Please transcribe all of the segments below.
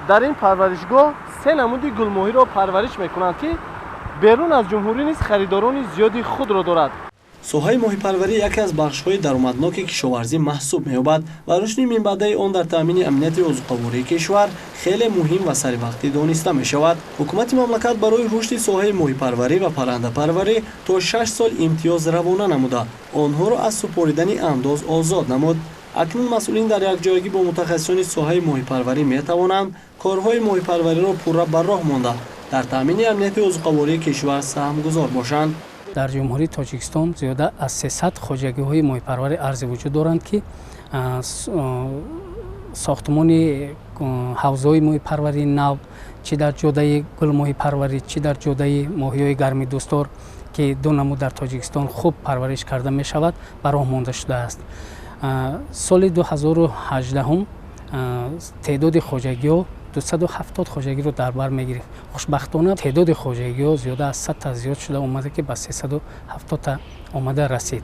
Дар ин парваришгоҳ се намуди гулмоҳиро парвариш мекунанд, ки берун аз ҷумҳурӣ низ харидорони зиёди худро дорад. Соҳаи моҳипарварӣ яке аз бахшҳои даромадноки кишоварзӣ маҳсуб меёбад ва рушди минбаъдаи он дар таъмини амнияти озуқавории кишвар хеле муҳим ва саривақтӣ дониста мешавад. Ҳукумати мамлакат барои рушди соҳаи моҳипарварӣ ва паррандапарварӣ то 6 сол имтиёз равона намуда, онҳоро аз супоридани андоз озод намуд. Акнун масъулин дар якҷоягӣ бо мутахассисони соҳаи моҳипарварӣ метавонанд корҳои моҳипарвариро пурра ба роҳ монда, дар таъмини амнияти озуқавории кишвар саҳмгузор бошанд. Дар Ҷумҳурии Тоҷикистон зиёда аз 300 хоҷагиҳои моҳипарварӣ арзи вуҷуд доранд, ки сохтмони ҳавзҳои моҳипарварии нав, чӣ дар ҷодаи гулмоҳипарварӣ, чӣ дар ҷодаи моҳиҳои гармидӯстдор, ки ду намуд дар Тоҷикистон хуб парвариш карда мешавад, ба роҳ монда шудааст. Соли 2018 теъдоди хоҷагиҳо 270 хоҷагиро дар бар мегирифт. Хушбахтона, теъдоди хоҷагиҳо зиёда аз 100-та зиёд шуда омада, ки ба 370-та омада расид.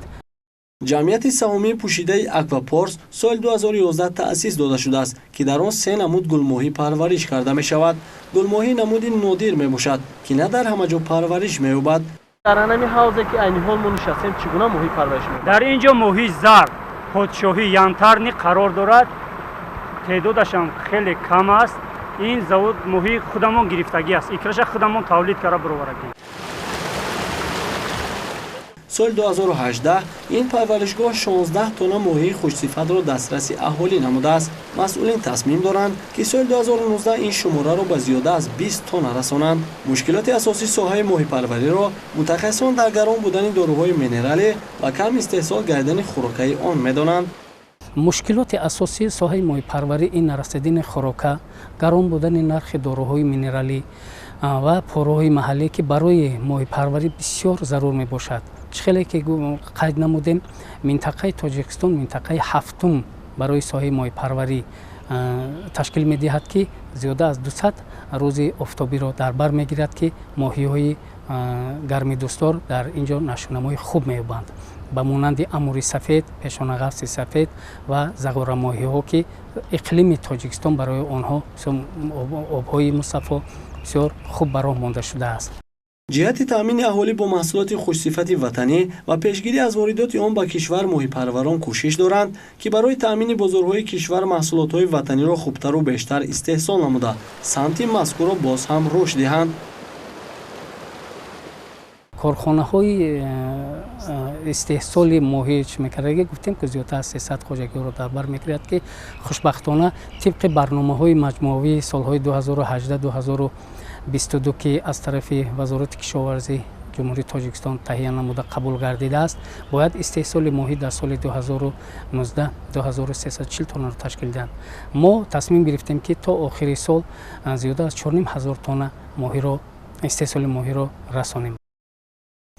Ҷамъияти саҳомии пӯшидаи «Аквапорс» соли 2011 таъсис дода шудааст, ки дар он се намуд гулмоҳӣ парвариш карда мешавад. Гулмоҳӣ намуди нодир мебошад, ки на дар ҳама ҷо парвариш меёбад. Дар анами ҳавзе, ки айни ҳол мо нишастем, чӣ гуна моҳӣ парвариш меёбад? Дар ин ҷо моҳии зард, подшоҳӣ, янтарный қарор дорад. Теъдодашам хеле кам аст. Ин завод моҳии худамон гирифтагӣ аст, икраша худамон тавлид карда баровардагӣ. Соли 2018 ин парваришгоҳ 16 тонна моҳии хушсифатро дастраси аҳолӣ намудааст. Масъулин тасмим доранд, ки соли 2019 ин шумораро ба зиёда аз 20 тонна расонанд. Мушкилоти асосии соҳаи моҳипарвариро мутахассисон дар гарон будани доруҳои минералӣ ва кам истеҳсол гардидани хӯрокаи он медонанд. Мушкилоти асосии соҳаи моҳипарварӣ ин нарасидани хӯрока, гарон будани нархи доруҳои минералӣ ва порӯҳои маҳаллӣ, ки барои моҳипарварӣ бисёр зарур мебошад. Чӣ хеле ки қайд намудем, минтақаи Тоҷикистон минтақаи ҳафтум барои соҳаи моҳипарварӣ ташкил медиҳад, ки зиёда аз 200 рӯзи офтобиро дар бар мегирад, ки моҳиҳои гармидӯстдор дар ин ҷо нашъунамои хуб меёбанд, ба монанди амури сафед, пешонағафси сафед ва зағорамоҳиҳо, ки иқлими Тоҷикистон барои онҳо, обҳои мусаффо, бисёр хуб ба роҳ монда шудааст. Ҷиҳати таъмини аҳолӣ бо маҳсулоти хушсифати ватанӣ ва пешгирӣ аз воридоти он ба кишвар, моҳипарварон кӯшиш доранд, ки барои таъмини бозорҳои кишвар маҳсулотҳои ватаниро хубтару бештар истеҳсол намуда, самти мазкурро боз ҳам рушд диҳанд. Корхонаҳои истеҳсоли моҳӣ чӣ мекардаги, гуфтем, ки зиёдтар аз 300 хоҷагиҳоро дар бар мегирад, ки хушбахтона, тибқи барномаҳои маҷмӯавии солҳои 2018-2022, ки аз тарафи Вазорати кишоварзӣ Ҷумҳурии Тоҷикистон таҳия намуда қабул гардидааст, бояд истеҳсоли моҳӣ дар соли 2019 2340 тоннаро ташкил диҳанд. Мо тасмим гирифтем, ки то охири сол зиёда аз 4,5 ҳазор тонна моҳиро, истеҳсоли моҳиро расонем.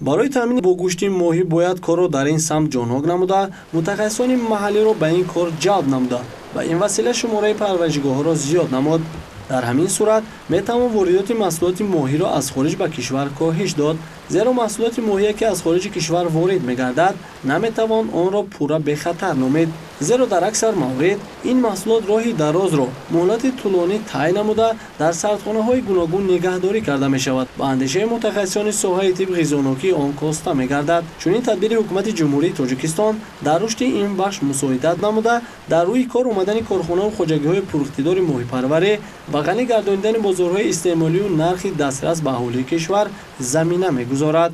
Барои таъмини бо гӯшти моҳӣ бояд корро дар ин самт ҷоннок намуда, мутахассисони маҳаллиро ба ин кор ҷалб намуда, ба ин васила шумораи парваришгоҳҳоро зиёд намуд. Дар ҳамин сурат метавон воридоти маҳсулоти моҳиро аз хориҷ ба кишвар коҳиш дод, зеро маҳсулоти моҳие, ки аз хориҷи кишвар ворид мегардад, наметавон онро пурра бехатар номид, зеро дар аксар маврид ин маҳсулот роҳи дарозро муҳлати тӯлонӣ тай намуда, дар сардхонаҳои гуногун нигаҳдорӣ карда мешавад. Ба андешаи мутахассисони соҳаи тиб, ғизонокии он коста мегардад. Чунин тадбири ҳукумати Ҷумҳурии Тоҷикистон дар рушди ин бахш мусоидат намуда, дар рӯи кор омадани корхонаву хоҷагиҳои пуриқтидори моҳипарварӣ ва ғанӣ гардонидани бозорҳои истеъмолию нархи дастрас ба аҳолии кишвар замина мегузорад.